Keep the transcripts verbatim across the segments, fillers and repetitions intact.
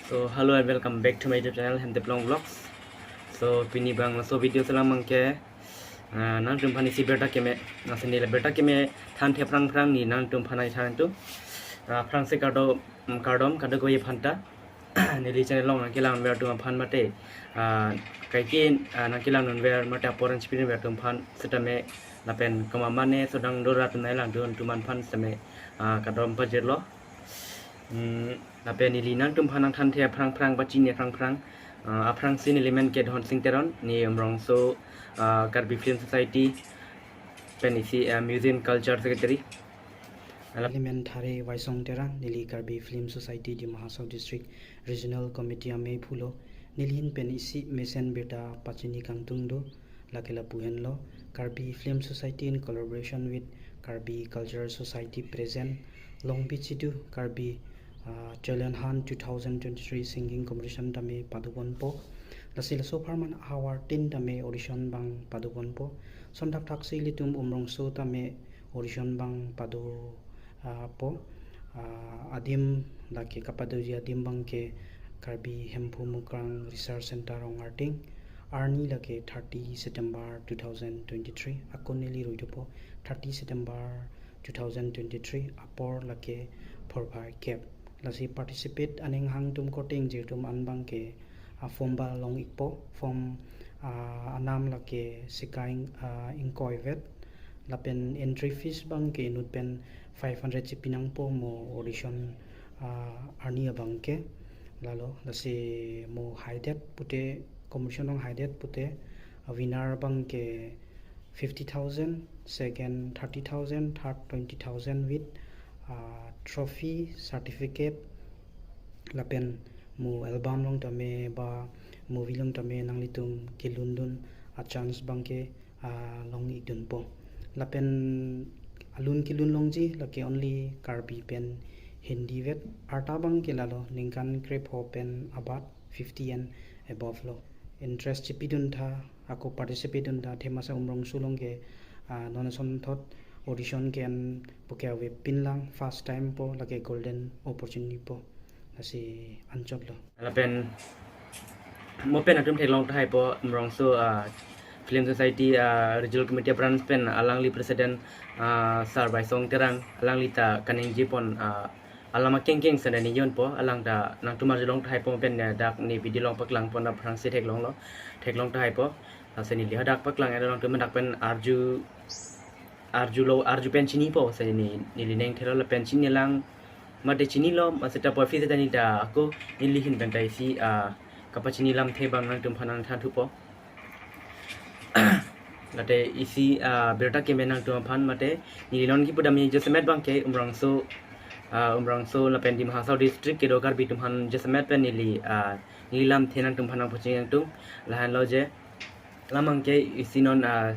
So hello and welcome back to my YouTube channel Hemtep Long Vlogs. So pini abang laso video selam abangke, ah, nangtumphan isi birta keme, nasi neli birta keme thanthe aphrang aphrang neli nangtumphan nangthan tu, ah, aphrangsi kardom, mm, kardom kadokave aphanta. Neli channel along nangkelang ver atum aphan mate, ah, kaike, ah, nangkelang ver mate apor nangchipidun ver atum aphan setame lapen komat mane sodang dora atum nanglang dun atum aphan setame, ah, kardom pajirlo. Hmm, lapen neli nangtumphan nangthanthe aphrang aphrang pachini aphrang aphrang, ah, aphrangsi neli men ke Dhonsing Teron, neli Umrongso, ah, Karbi Film Society pen isi, ah, Music and Culture Secretary. Neli men Thare Waisong Terang, neli Karbi Film Society Dima Hasao District Regional Committee amei pulo. Neli ahin pen isi mesen birta pachini kangtung do, lake lapu henlo, Karbi Film Society in collaboration with Karbi Cultural Society present Longbi Chidu Karbi, ah, Talent Hunt two thousand twenty-three singing competition tame padoponpo. Lasi laso apharman ahavar tin tame audition abang padoponpo. Sonthak thaksi ilitum Umrongso tame audition abang pado, ah, po, ah, adim lake kapadoji adim abangke Karbi Hemphu Mukrang Research Center Rongarting, arni lake thirty September two thousand twenty-three, ako neli rui dopo, thirty September two thousand twenty-three, apor lake phurphai kep. Lasi participate aning hang atum korte ingjir atum an abangke, ah, form ba long ikpo, form, ah, anam lake sika ing-, ah, ingkoi vet, lapen entry fees abangke inut pen five hundred chipi nangpo mo audition, ah, arni abangke. Lalo, lasi mo haidet pute, competition along haidet pute, ah, winner abangke fifty thousand, second thirty thousand, third twenty thousand with, ah, trophy, certificate, lapen mo album along tame ba movie along tame nanglitum kelun dun a-chance abangke, ah, long ikdunpo. Lapen alun kelun longji lake only Karbi pen Hindi vet, arta abangke lalo ningkan krepho pen abat, fifty and above lo. Interest chipidun tha, ako participate dun tha, themasa Umrongso along ke, ah, non asonthot audition ke-en puke avepinlang, first time po, lake golden opportunity po. Lasi anchot lo. Lapen mo pen atum theklong tahai po, Umrongso, ah, Film Society, ah, Regional Committee branch pen alangli president, ah, Sir Waisong Terang, alangli ta kaningje pon, ah, alam akengkeng sene ningje ponpo, alang ta nangtum arjulong tahai po pen, eh, dak neli video along paklang pon aphrangsi theklonglo, theklong tahai po. Lasi neli hadak paklang, eh, nangtum dak pen arju, arjulo, arju pen chinipo, lasi neli, neli neng thelo lapen chinilang, mate chinilo, mate ta porfi seta neli ta ako neli ahin pen ta isi, ah, kapachini lamthe abang nangtumphan nangthanthupo. Late isi, ah, birta keme nangtum aphan mate neli non kipudam jasemet abangke Umrongso, ah, Umrongso lapen Dima Hasao District kedo Karbi atum aphan jasemet pen neli, ah, neli lamthe nangtumphan nangpachini nangtum lahenlo je, alam abangke isi non, ah,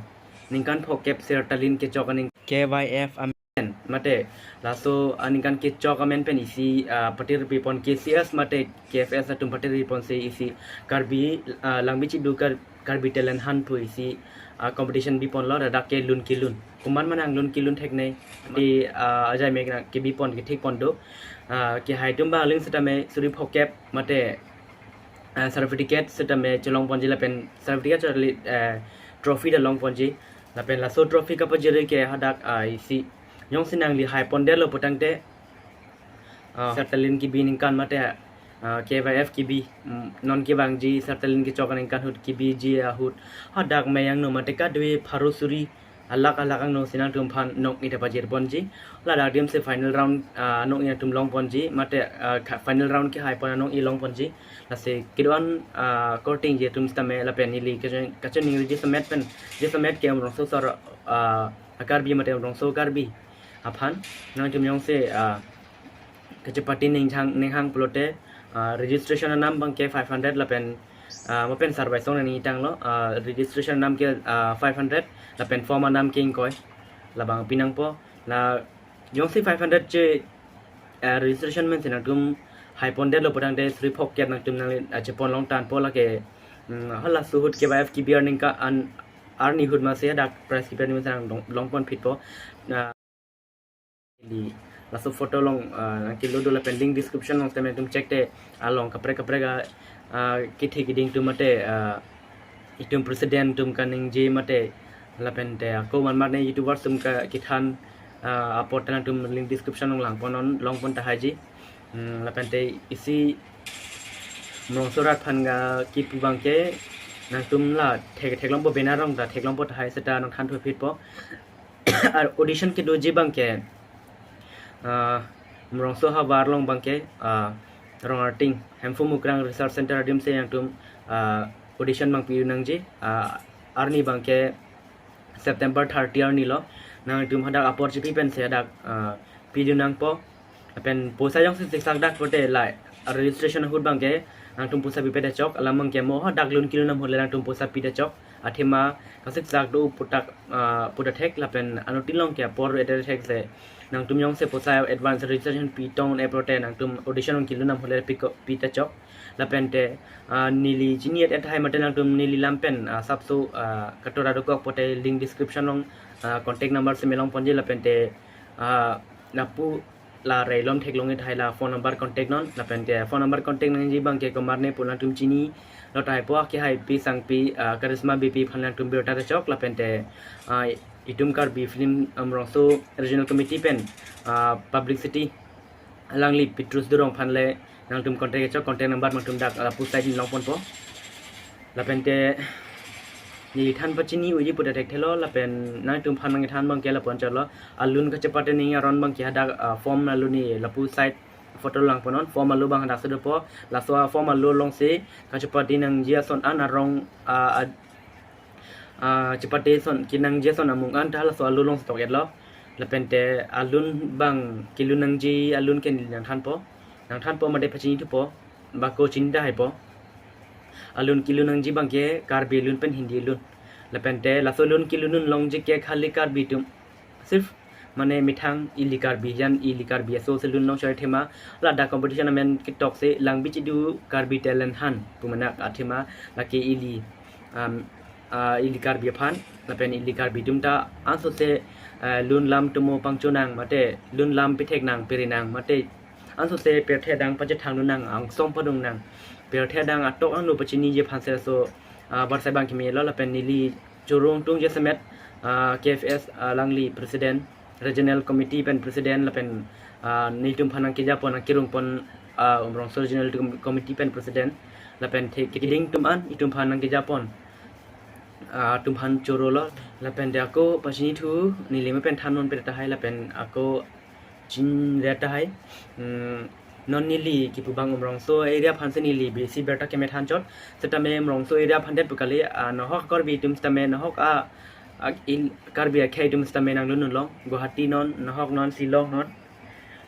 ningkan phokep Sir Talin Kechok aning K Y F amen mate laso aningkan kechok amen pen isi, ah, patirpi pon K C S mate K F S atum patirpi ponsi isi Karbi, ah, Langbi Chidu Kar-, Karbi Talent Hunt pu isi, ah, competition biponlo, ladak ke lun kelun. Komat mane lun kelun theknei. Di, ah, ajai mek na kebipon kethekpon do. Ah, kehai atum abang aling setame suri phokep mate, ah, certificate setame chelong ponji lapen certificate chali, eh, trophy ta long ponji. Lapen laso trophy kapajiri ke hadak, ah, isi jongsi nangli hai pondetlo putangte, ah, Sir Talin kebi aningkan mate, ah, K Y F kebi, mm, non kevangji Sir Talin Kechok aningkan ahut kebiji ahut hadak meyang no mate kadokave pharo suri alak alak angno si nangtumphan nokni ta pajir ponji. Ladak adim si final round, ah, nokni atum long ponji mate, ah, kha-, final round kehai pon nokni long ponji. Lasi kedo-an, ah, korte ingjir atum setame lapen neli kachon, kachoningri jasemet pen, jasemet ke Umrongso sor, ah, a-Karbi mate Umrongso Karbi aphan nangtum jongsi, ah, kachepate ninghang, ninghang pulote, ah, registration anam abangke five hundred lapen, ah, mo pen Sir Waisong nangtanglo, ah, registration anam ke, ah, five hundred lapen form anam ke ingkoi, labang pinangpo. La jongsi five hundred che, ah, registration men si nangtum hai pondetlo putangte suri phokep nangtum nang, ah, chepon long tangpo lake, mm, halaso ahut K Y F kebi aningkan an-, arni ahut masi hadak prize kebi arni masi nang long, long pon phitpo. Na neli, Laso photo along, ah, nangkelo do lapen link description along tame nangtum check te along kaprek kaprek a, ah, kethe kiding atum mate, ah, itum president atum kaningje mate lapen te ako manmar ne YouTubers atum ka kethan, ah, apot nangtum link description along langpon non, longpon tahaiji. Hmm, lapen te isi Umrongso arat aphan ga kipu abangke nangtum la thek theklongpo, banner along ta theklongpo tahai seta nangthan thuphitpo. Ar audition kedoji abangke, ah, Umrongso havar along abangke, ah, Rongarting Hemphu Mukrang Research Center adim si nangtum, ah, audition abang pi nangji, ah, arni abangke September thirty arni lo. Nangtum hadak apor chipi pensi hadak, ah, pidun nangpo. Lapen poisa jongsi siksak dak pote la registration ahut abangke nangtum poisa pipe ta chok, alam abangke mo hadak lun kelun ahut le nangtum poisa pi ta chok. Athema kasiksak do pu ta, ah, pu ta thek lapen anuttin along ke apor ete thek se nangtum jongsi poisa advance registration pi tong-e pote nangtum audition along kelun ahut le pi ko, pi ta chok. Lapen te, ah, neli chini-et tahai mate nangtum neli lam pen, ah, sapso, ah, katora dokok pote link description along, ah, contact number si melongponji lapen te, ah, lapu la rei lom theklong tahai la phone number contact non lapen te phone number contact nangji abangke komat ne pu nangtum chinilo tahai po, Kehaipi Sangpi, ah, Karisma Beypi aphan nangtum birta ta chok lapen te, ah, itum Karbi Film Umrongso Regional Committee pen, ah, publicity alangli Petrus Durong aphan le nangtum contact chok, contact number nangtum dak lapu side longponpo. Lapen te neli than pachini uji pu ta thekthelo lapen nangtum aphan nangthan abangke lapu-an chotlo. Alun kachepate nangji aron abangke hadak, ah, form alun ni lapu side photo langpon non, form alun abang hadak si dopo. Laso a form alun along si kachepate nangji ason an arong, ah, ad-, ah, chepate ason kenangji ason amung an ta laso alun along si tok-etlo. Lapen te alun abang kelun nangji alun ke neli nangthanpo. Nangthanpo mate pachini thupo, bako chini tahai po. Alun kelun nangji abangke Karbi lun pen Hindi lun. Lapen te laso lun kelun longji ke khali Karbi atum. Sirf mane methang ili Karbi, jan ili Karbi aso si lun long choi, athema ladak competition amen ketok si Langbi Chidu Karbi Talent Hunt pu mena, athema lake ili, um, ah, ili Karbi aphan, lapen ili Karbi atum ta anso se, ah, lun lam tomo pangchonang mate lun lam pithek nang, piri nang mate anso se pirthe adang pachethang dun nang, angsong padung nang, pirthe adang atok angno pachiniji aphan si laso, ah, barsai abang kemelo. Lapen neli choro ingtungji asemet, ah, K F S, ah, alangli president, regional committee pen president lapen, ah, nelitum aphan nangkejapon, nangkerungpon, ah, Umrongso Regional Com-, Committee pen president lapen the keding atum an itum aphan nangkejapon, ah, atum aphan chorolo. Lapen te ako pachini thu neli me pen than non pu tahai lapen ako chinre tahai. Hmm, non neli kipu abang Umrongso area aphan si neli besi birta keme than chot. Setame Umrongso area aphan det pu kali, ah, nahok Karbi atum setame nahok a, a, il, Karbi akhei atum setame nanglun-un long. Guwahati non, nahok non, Shillong non.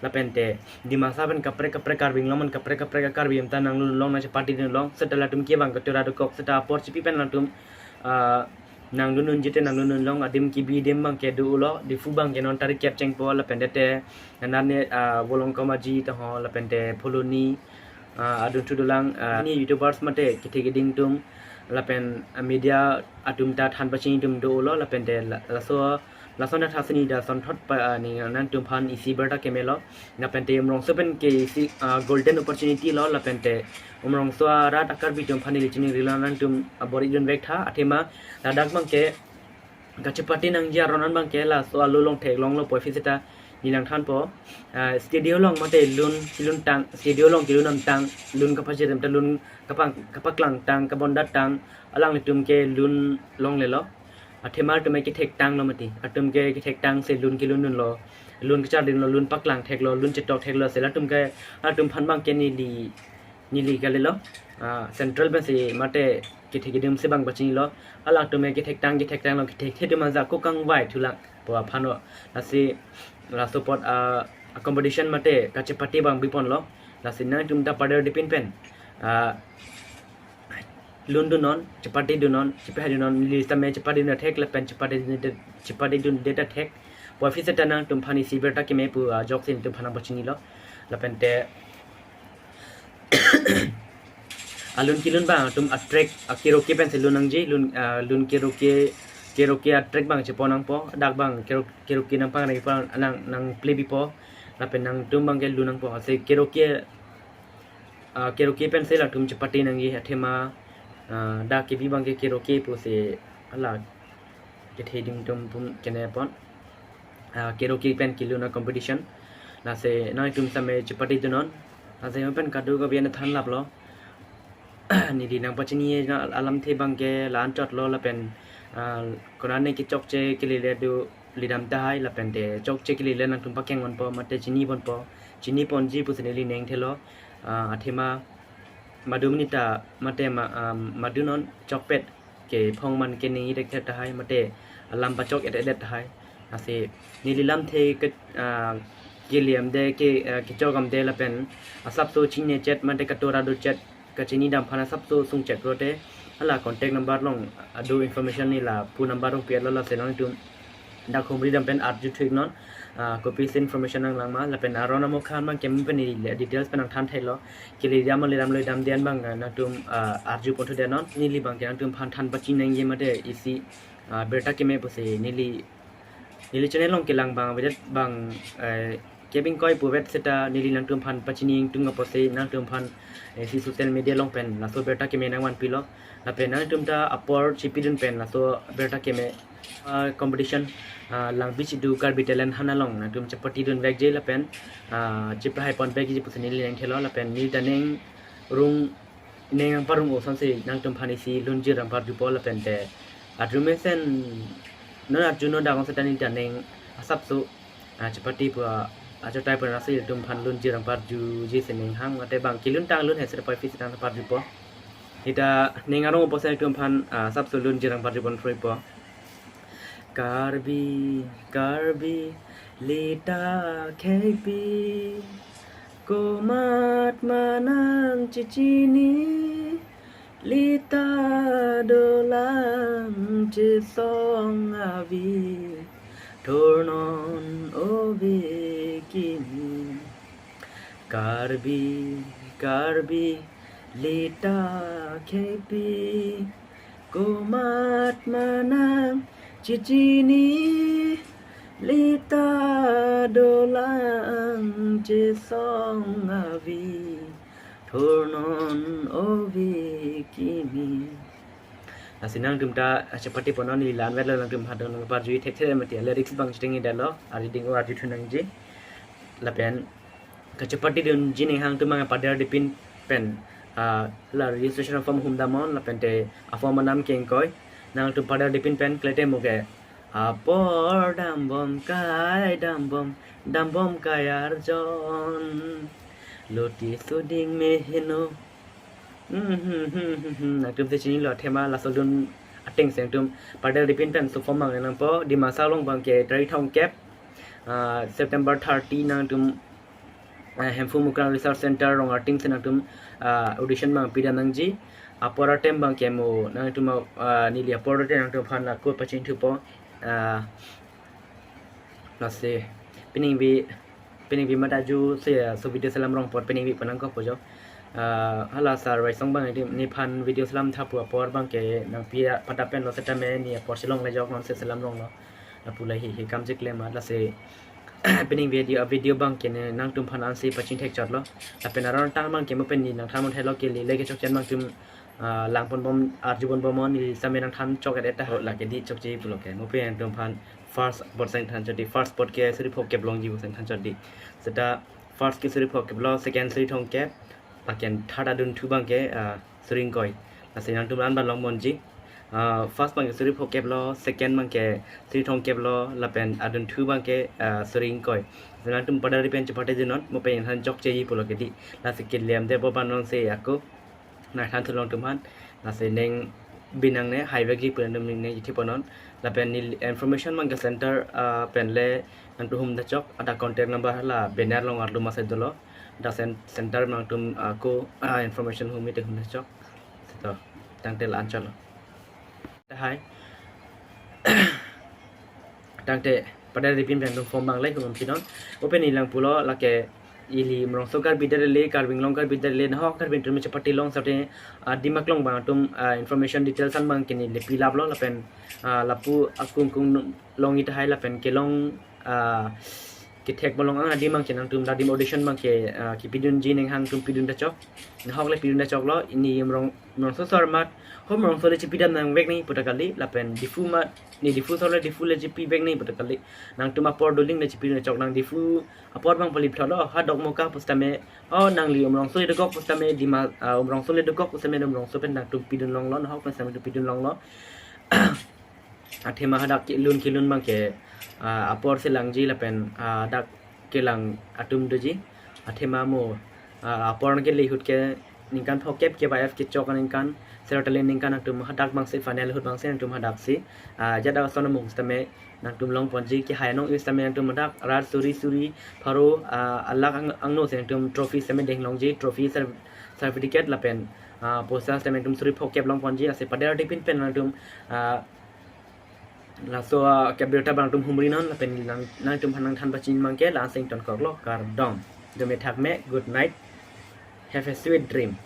Lapen te Dimasa pen kaprek kaprek, Karbi Anglong pen kaprek kaprek Karbi atum ta nanglun-un long, nangchepate dun long. Seta latum ke abang katora dokok, seta apor chipi pen latum, ah, nanglun-unji te nanglun-un long. Adim kebi adim abangke dolo, Diphu abangke non tarik kep chengpo lapen te anat ne, ah, Volongkom Aji ta ho lapen te Phuloni, ah, adun thu dolang, ah, ni YouTubers mate kethe keding atum lapen, ah, media atum ta than pachini atum dolo lapen te la-, laso, laso na thasini da sonthot pa, ah, ni nangtum aphan isi birta kemelo. Lapen te Umrongso pen ke isi, ah, golden opportunity lo, lapen te Umrongso arat a-Karbi atum aphan neli chiningri lo, nangtum abor-i dunvek tha, athema ladak abangke kachepate nangji aron an abangke laso alun along theklonglo, puvoiphit seta neli nangthanpo. Ah, studio along mate lun kelun tang, studio along kelun nangtang, lun kapachirem ta lun kapang, kapaklang tang, kabondat tang, alanglitum ke lun longlelo. Athema atum ke kethek tanglo mati. Atum ke kethek tang si lun kelun dunlo. Lun kachardinlo, lun paklang theklo, lun chetok theklo, si latum ke, latum aphan abangke neli, neli kalilo. Ah, central pen si mate kethe keding si abang pachinilo. Alangtum ke kethek tang, kethek tanglo, kethek the atum ajak ko kangvai thulang pu aphan lo. Lasi laso apot, ah, competition mate kachepate abang biponlo. Lasi nangtum ta padar dipin pen, ah, lun dun non, chepate dun non, chepehai dun non, neli setame chepate dun thek, lapen chepate dun det, chepate dun det ta thek. Puvoiphit seta nangtum aphan isi birta keme pu, ah, jok si nangtum aphan nangpachinilo. Lapen te alun kelun abang atum a-track, a-karaoke pen si lun nangji, lun, ah, lun karaoke, karaoke a-track abang chepon nangpo, dak abang karaoke, karaoke nangpang nangpo, nang, nangplay bipo. Lapen nangtum abangke lun nangpo, lasi keroke, ah, keroke pensi latum chepate nangji, athema, ah, dak kebi abangke keroke pusi hala kethe dingtum pum kene pon. Ah, keroke pen kelun a-competition. Lasi nangtum same chepate dunnon. Lasi pen kadokave an thanlaplo. Neli nangpachini alamthe abangke la-anchotlo lapen, ah, konane kechokche kelele do lidam tahai lapente chokche kelele nangtum pakeng ponpo mate chini ponpo, chini ponji pusi neli neng thelo, ah, athema madum nita mate ma, ah, madunnon chokpet kephong man keningje thekthe tahai mate alam pachok et et tahai. Lasi neli lamthe ke, ah, keliamde ke, ah, kechok amde lapen asapso chinine chet mate katora do chet kachini dam aphan asapso sung chet pulote hala contact number along ado information neli lapu number along pi-etlo, lasi nangtum dak humri dam pen arju thu-iknon, ah, kopisi information nanglang ma lapen aron amokha abangke mo pen neli details pen nangthan thelo, kele dam lidam lidam den abang, ah, nangtum, ah, arju pon thu dunnon, neli abangke nangtum aphan than pachini nangji mate isi, ah, birta keme pusi neli, neli channel along kelang abang avedet abang, eh, kebing koi puvet seta neli nangtum aphan pachini ingtung apotsi nangtum aphan, eh, si social media along pen laso birta keme nangvanpilo. Lapen nangtum ta apor chipidun pen laso birta keme, ah, competition, ah, Langpi Chidu Karbi Talent Hunt along nangtum chepate dunvekji lapen, ah, chiprahai ponvekji pusi neli neng thelo lapen neli ta neng rung neng angparung osonsi nangtum aphan isi lunjir angparjupo lapente adrumesen non arju non dagon seta neli ta neng asapso, ah, chepate pu, ah, achotai pu nasi ilitum aphan lunjir angparjuji si neng hang mate abang kelun tang lun he seta pai fis tang parjupo. Neli ta neng arong opo si nangtum aphan, ah, asapso lunjir angparju pon phruipo. Karbi, Karbi, lita kheipi, komat ma nang chechini, lita dolang chesong avi, thurnon ove kimi. Karbi, Karbi, lita kheipi, komat ma nang chechini, lita dolang chesong avi, thurnon ove kimi. Lasi nangtum ta chepate ponnon, neli la-anvetlo, nangtum hadon nangparju thekthe mati, lyrics abang chiteng idalo, ari ding o arju thu nangji. Lapen kachepate dunji neng hang atum abang padar dipin pen, ah, la registration form humdamnon lapente a-form anam kengkoi, nangtum padar dipin pen klete moke apor dambom kai dambom, dambom kai arjon, loti suding meheno. Hmm, hmm, hmm, hmm, hmm. Nangtum si chinilo athema laso lun ateng si nangtum padar dipin pen so form abang nangpo. Dima Hasao along abangke tarik thomkep, ah, September thirty nangtum, ah, Hemphu Mukrang Research Center Rongarting si nangtum, ah, audition abang pidam nangji. Apor atem abangke mo nangtum, ah, neli apor atem nangtum aphan ako pachini thupo. Ah, lasi pining bi, pining bi mat aju si, ah, so video selam rong apor pining bi pu nangkokpo jo. Ah, hala sir Waisong abang neli, neliphan video selam tha pu apor abangke nangpi pada penlo setame neli apor si longle jok non si selam ronglo. Lapu lahei hei kam chiklemat lasi pining video, video abangke ne nangtum aphan ansi pachini thekchotlo. Lapen aron tang abangke mo pen neli nangthan pon thelo, kelele kechokche abangtum, ah, lang ponbom, arju ponbomnon, neli same nangthan chok et et ta ho lake di chokche pulo ke. Mo pen nangtum aphan first apot si nangthan chot di, first apot ke suri phongkep longji apot si nangthan chot di. Seta first ke suri phongkep lo, second suri thomkep, lapen third adunthu abangke, ah, suri ingkoi. Lasi nangtum la-an abang longponji. Ah, first abangke suri phongkep lo, second abangke suri thomkep lo, lapen adunthu abangke, ah, suri ingkoi. Lasi nangtum padar dipin chepate dunnon, mo pen nangthan chokcheji pulo ke di. Lasi keliamde po panon si ako nangthan thu nangtum aphan. Lasi neng binang ne haivekji pu nangtum neng ithi ponnon. Lapen neli information abangke center, ah, pen le nangtum humda chok, ada contact number hala banner along arlo masai dolo. Ada cen-, center nangtum ako, ah, information humji te humda chok. Seta tangte la-anchotlo. Tahai. Tangte padar dipin pen nangtum form abang le humam chinon. Mo pen neli lang pulo lake ili Mrongso Karbi det le, Karbi Anglong Karbi det le, nahok Karbi atum chepate long sate, ah, Dima Klong abang atum, ah, information details an abangke neli pilaplo lapen, ah, lapu akung kung longji tahai lapen kelong, ah, Thek bolong ang adim abangke nangtum adim audition abangke, ah, kipidunji aning hang atum pidun ta chok. Nahok le pidun ta choklo, ne Umrong, Umrongso asor amat, ho Umrongso le chipidam nangvek nangji pu ta kali, lapen Diphu amat, ne Diphu asor le Diphu le chipivek nangji pu ta kali. Nangtum apor doling le chipidun ta chok, nang Diphu apor abang pali phlotlo, ha Dokmoka pusitame, o nangli Umrongso le dokok pusitame Dima, ah, Umrongso le dokok pusitame Umrongso pen nangtum pidun longlo, nahok pen sitame nangtum pidun longlo. Athema hadak kelun kelun abangke, ah, apor si langji lapen, ah, dak kelang atum doji. Athema mo, ah, apor nangkele ahut ke ningkan phokep ke Y F kechok aningkan, sero tali ningkan nangtum hadak abangsi final ahut abangsi nangtum hadak si, ah, ajat ason amung sitame nangtum longponji, kehai anong sitame nangtum hadak rat suri suri pharo, ah, alak ang-, angno si nangtum trophy sitame deng longji, trophy cer-, certificate lapen, ah, poisa sitame nangtum suri phokep longponji, lasi pader tipin pen nangtum, ah, laso, ah, kep birta abang nangtum humri non lapen nang, nangtum aphan nangthan pachini abangke la-an si ingtonkoklo, kardom. Dome thakme, good night. Have a sweet dream.